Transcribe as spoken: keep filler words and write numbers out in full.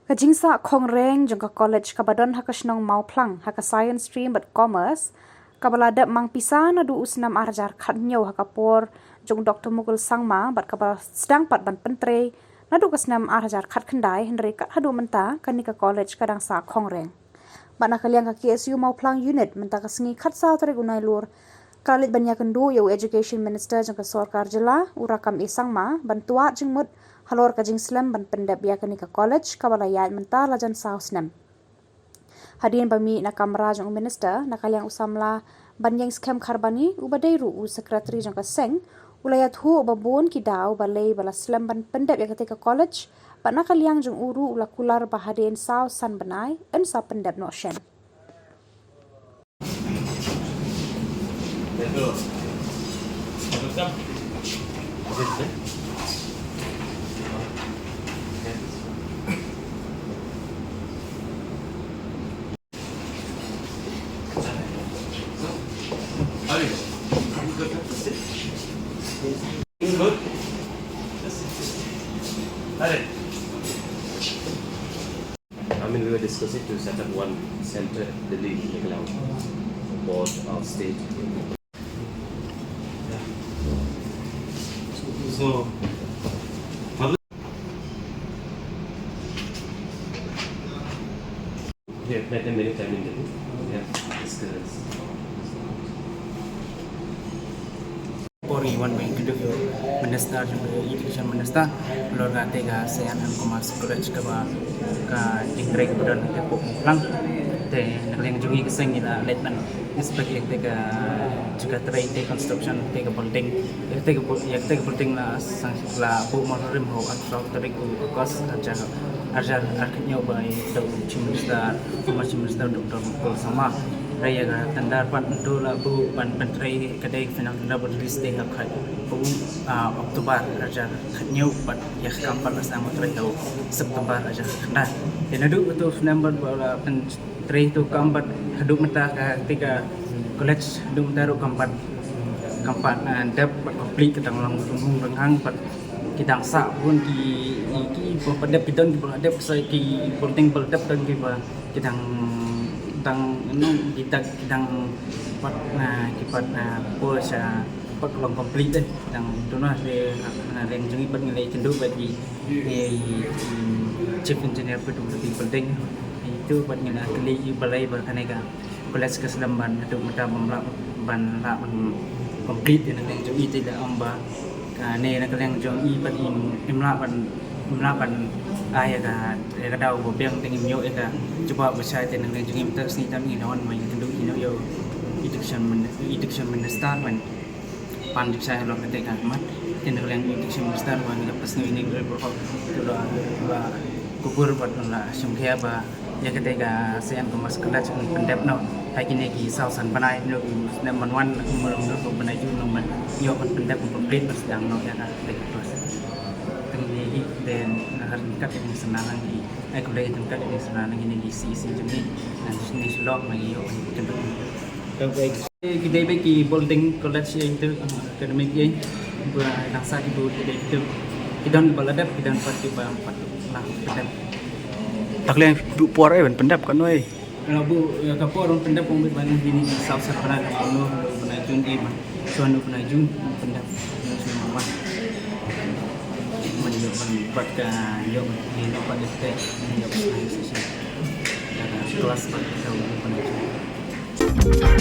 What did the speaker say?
Ka jingsah khongreng jong ka college kaba don ha ka shnong Mawphlang ha ka Science Stream bad Commerce, kaba la dep mang pisa naduh u snem ar hajar khathynñiew ha ka por jong u Doktor Mukul Sangma bad kaba sdang pat ban pyntrei naduh ka snem ar hajar khatkhyndai, hynrei kat haduh mynta kane ka college ka dang sah khongreng. Bad na ka liang ka K S U Mawphlang Unit mynta ka sngi khatsaw tarik u Nailur ka la leit ban ïakynduh ïa u Education Minister jong ka sorkar jylla u Rakkam A Sangma ban twad jingmut halor ka jingslem ban pyndep ïa kane ka college kaba la ïaid mynta la jan saw snem. Hadien ba mih na kamra jong u minister, na ka liang u samla Banïeng Skhem Kharbani, uba dei ruh u secretary jong ka seng, u la ïathuh ba bun ki daw balei ba la slem ban pyndep ïa katei ka college, bad na ka liang jong u ruh u la kular ba hadien saw san bnai yn sa pyndep noh shen. I mean, we were discussing to set up one center, the league, board of state. So, yeah, let them many time in the, yeah, discuss. Por ngi wan ba ngi kynduh ïa u Minister, Education Minister, halor katei ka Science and Commerce College kaba ka jingtrei kaba don ha Mawphlang. Te na ka liang jong ngi ka seng ngi la leit ban inspect ïa katei ka jaka trei, te construction, te ka building, ïa katei ka bu-, ïa katei ka building la sang la buh marharim ha u arphew saw tarik u August, arhajar, arhajar arphew hynñiew ba ïa u Chief Minister, former Chief Minister Doktor Mukul Sangma. Hynrei ïa ka tender pat mynta la buh ban pyntrei, ka dei ka final tender ba release dei ha ka, ah, October arhajar arphew hynñiew bad ïa ka kam pat la sdang ban trei ha u September arhajar khatkhyndai. Te naduh kato u snem ba la pyntrei kato ka kam bad haduh mynta katei ka college haduh mynta ruh kam pat, kam pat, ah, dep bad complete, ka dang long rynghang rynghang bad ki dang sah bun ki, ki, ki bym pat dep, ki don kiba la dep, ki building ba la dep, don kiba ki dang, dang, you know, ki dang, ki dang pat, ah, ki pat, ah, poi sha, pat ka long complete dei. Dang tu noh, te na liang jong ngi pat ngi la ïakynduh bad i, i, i Chief Engineer P W D building. Itu pat ngi la kylli i balei ba kane ka college ka slem ban haduh mynta bym lah, ban lah ban complete. Te na liang jong i te da ong ba kane na ka liang jong i pat im, im lah ban, im lah ban ai ïa ka, ïa ka daw ba biang, te ngim ïoh ïa ka jubab ba shai. Te na ka liang jong i mynta ka sngi tam ngi la wan ban ïakynduh ïa u Education Min-, Education Minister ban pan jingshai halor katei ka khmat. Te na ka liang u Education Minister ba ngi la pasngi ïa une u report, te la, la kubur bad la shim khia ba ïa katei ka Science and Commerce College kan pyndep noh ha kine ki saw san bnai, noh u snem ban wan, kumno kumno u bnai Jun, noh ban ïoh ban pyndep, ban complete, ban sdang noh ïa katei ka course. Te ngi, te na ka ryngkat ngi sngewbha ngi, eh, khublei ryngkat ngi sngewbha ngi, ngi C E C jong ngi, ngi shlok ngi ïoh ban pyndep. Ki dei ba ki building college ïa itu, academic ïa, ba dang sah ki bud ki dei kitu. Ki don ba la dep, ki don pat kiba pat la pyndep. Takleng bu por eh ban pyndep kan oi. Ka bu, ïa ka por ban pyndep ong bad ban kine ki saw san bnai, la kumno, la bnai Jun eh ban. Shuwa na bnai Jun pyndep. Shuwa ma. Man ïoh ban bad ka ïoh ban ïoh ban te. Ïoh ban session. Ïa ka class bad ka bnai Jun.